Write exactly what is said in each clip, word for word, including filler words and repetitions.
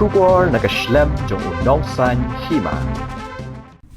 Khubor na ka shlem jong u nongsaiñ hima.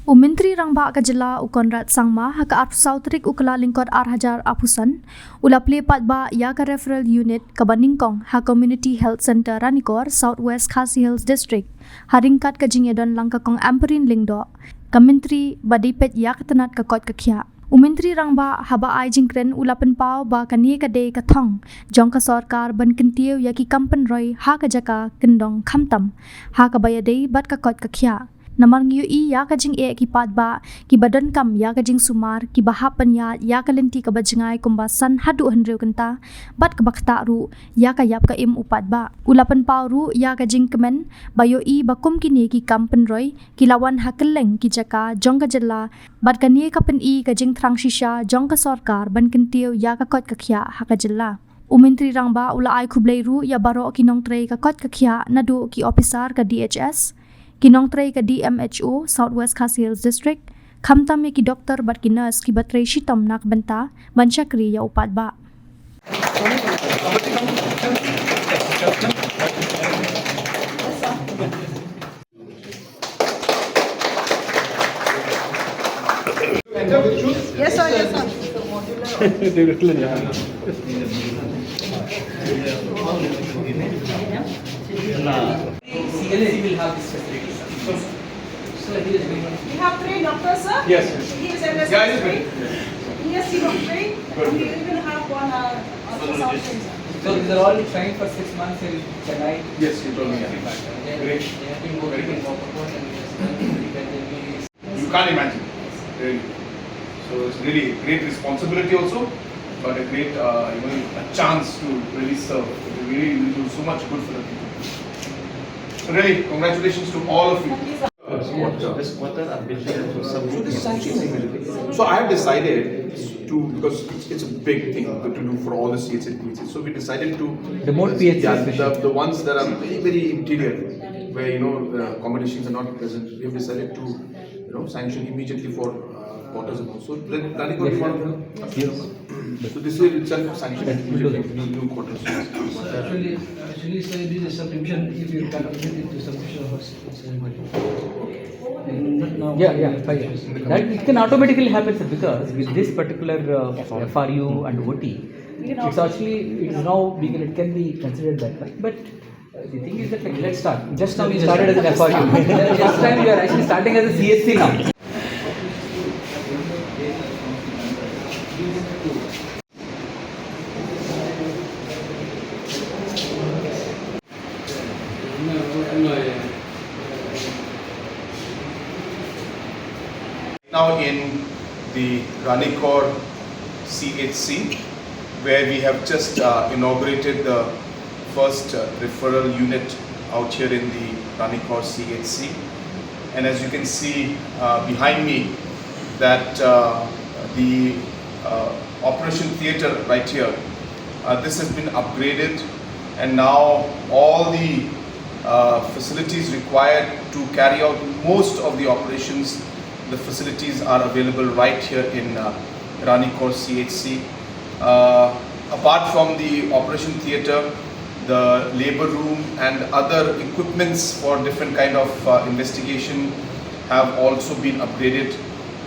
U Myntri Rangbah ka jylla u Conrad Sangma ha ka arphew saw tarik u Kyllalyngkot ar hajar arphew san u la plie paidbah ïa ka referral unit kaba nyngkong ha Community Health Centre Ranikor, South West Khasi Hills District, ha ryngkat ka jingïadon lang ka Kong Ampareen Lyngdoh, ka Myntri ba dei peit ïa ka tnat ka koit ka khiah. U Myntri Rangbah haba ai jingkren u la pynpaw ba kane ka dei ka thong jong ka sorkar ban kyntiew ïa ki kam pynroi ha ka jaka kyndong khamtam ha kaba ïadei bad ka koit ka khiah. Namar ngi ïohi ïa ka jingeh ki paidbah kiba donkam ïa ka jingsumar kiba hap ban ïaid ïa ka lynti kaba jngai kumba san haduh hynriew kynta bad kaba ktah ruh ïa ka ïap ka im u paidbah. U la pynpaw ruh ïa ka jingkmen ba ïohi ba kum kine ki kam pynroi ki la wan ha kylleng ki jaka jong ka jylla bad kane ka pyni ka jingthrang shisha jong ka sorkar ban kyntiew ïa ka koit ka khiah ha ka jylla. U Myntri Rangbah u la ai khublei ruh ïa baroh ki nongtrei ka koit ka khiah naduh ki ophisar ka D H S, ki nongtrei ka D M H O South West Khasi Hills District, khamtam ïa ki doktor bad ki nurse kiba trei shitom na ka bynta ban shakri ïa u paidbah. Yes, sir, yes, sir. C L C will have this facility, sir. We have trained doctors, sir. Yes, yes. He is M S Yeah, yeah. Trained. He has seen of trained. Good. And we even have one, uh, ultrasound trained, sir. So these are all trained for six months in Chennai. Yes, you told me, yeah. They have, Great. They have been working Very good. In Mokokchung and we have You can't imagine, really. So it's really a great responsibility also, but a great, uh, you know, a chance to really serve. It really will do so much good for the people. So really, congratulations to all of you. This quarter, this quarter, I'm building a So this is actually, so I have decided to, because it's, it's a big thing to do for all the C H C and P H C. So we decided to Remote P H C Yeah, especially. The, the ones that are very, very interior, where, you know, the accommodations are not present. We have decided to, you know, sanction immediately for, uh, quarters and all. So let Ranikor be one of them. Yes. So this year itself sanction Yes. New, new quarters. Actually, actually, sir, this is a subdivision. If you can make it to subdivision of us, it's very much. And not now. Yeah, yeah, fine. That it can automatically happen, sir, because with this particular, uh, F R U and O T, it's actually, it is now, we can, it can be considered that way. But, uh, the thing is that, like, let's start. Just now we started as an F R U. First time we are actually starting as a C H C now. Now in the Ranikor C H C, where we have just, uh, inaugurated the first, uh, referral unit out here in the Ranikor C H C. And as you can see, uh, behind me, that, uh, the, uh, operation theater right here, uh, this has been upgraded, and now all the, uh, facilities required to carry out most of the operations, the facilities are available right here in, uh, Ranikor C H C. Uh, apart from the operation theater, the labor room and other equipments for different kind of, uh, investigation have also been upgraded.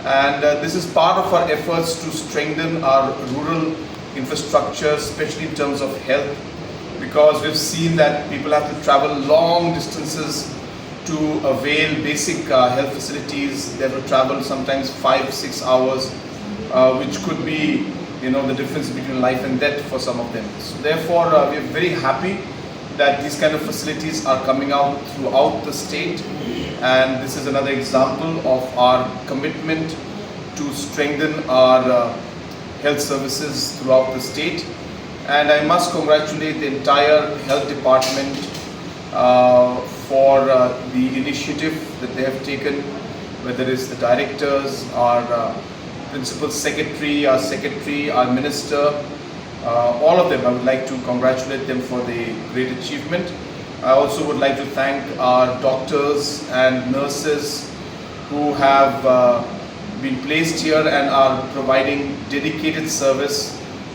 And, uh, this is part of our efforts to strengthen our rural infrastructure, especially in terms of health, because we've seen that people have to travel long distances to avail basic, uh, health facilities. They have to travel sometimes five, six hours, uh, which could be, you know, the difference between life and death for some of them. So therefore, uh, we are very happy that these kind of facilities are coming out throughout the state, and this is another example of our commitment to strengthen our, uh, health services throughout the state. And I must congratulate the entire health department, uh, for, uh, the initiative that they have taken, whether it's the directors, our, uh, principal secretary, our secretary, our minister, uh, all of them. I would like to congratulate them for the great achievement. I also would like to thank our doctors and nurses who have, uh, been placed here and are providing dedicated service.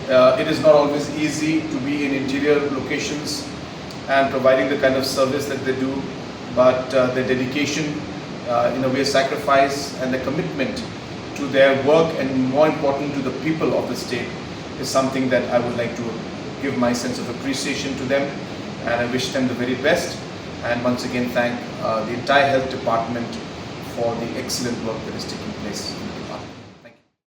Uh, it is not always easy to be in interior locations, and providing the kind of service that they do, but uh, their dedication, uh, in a way, sacrifice and the commitment to their work, and more important, to the people of the state, is something that I would like to give my sense of appreciation to them, and I wish them the very best. And once again, thank uh, the entire health department for the excellent work that is taking place.